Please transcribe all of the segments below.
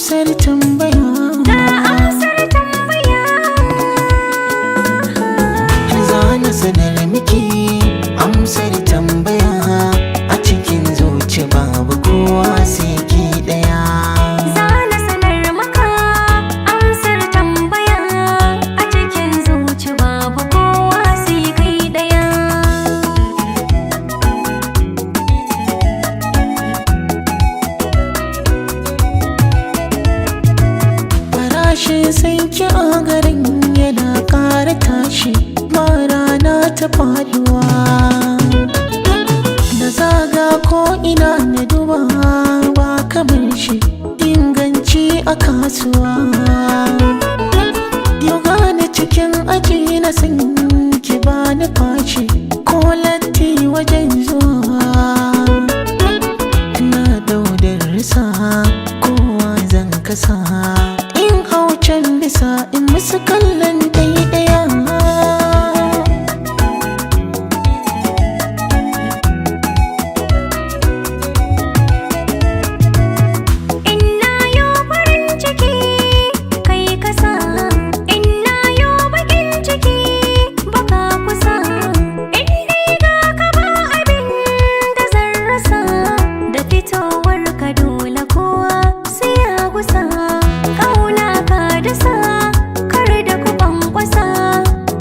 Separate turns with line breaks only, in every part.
Amsar tambaya.
Ga amsar tambaya.
Zana sanar miki amsar tambaya, a cikin zuci babu kowa sai ki daya.
Zana sanar maka amsar tambaya, a cikin zuci babu kowa sai kai ɗaya.
Farashin sanki a garin yana ƙara tashi, ba rana ta faduwa. Na zaga ko ina na duba ba kamar shi inganci a kasuwa. Yau gane cikin aji na san ki ba ni fashi ko latti wajen zuwa. Na daudar risa kowa zan kasa, in hau can bisa in musu kallon ɗaya.
Ina yo farin ciki kai kasa, ina yo bakin ciki baka kusa. In dai ga ka ba abin da zan rasa, da fitowar ka dole kowa sai ya gusa. Kauna ka dasa kar da ku kwankwasa,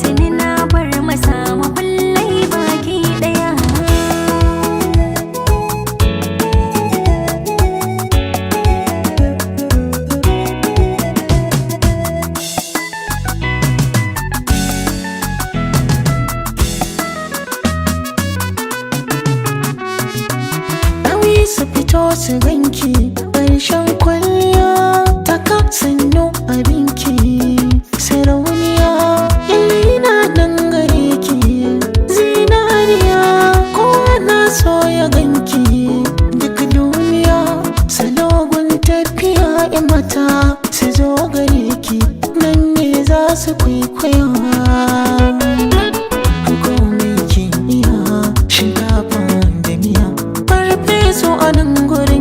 tuni na bar masa makullai baki ɗaya.
Ɗawi su fito su ganki ƙarshen kwalliya, taka sannu abinki sarauniya. Ina nan gare ki zinariya, kowa na so ya ganki duk duniya. Salogun tafiya in mata su zo gare ki, nan ne za su kwaikwaya. Komai kin iya shinkafa da miya, farfesu a nan gurin.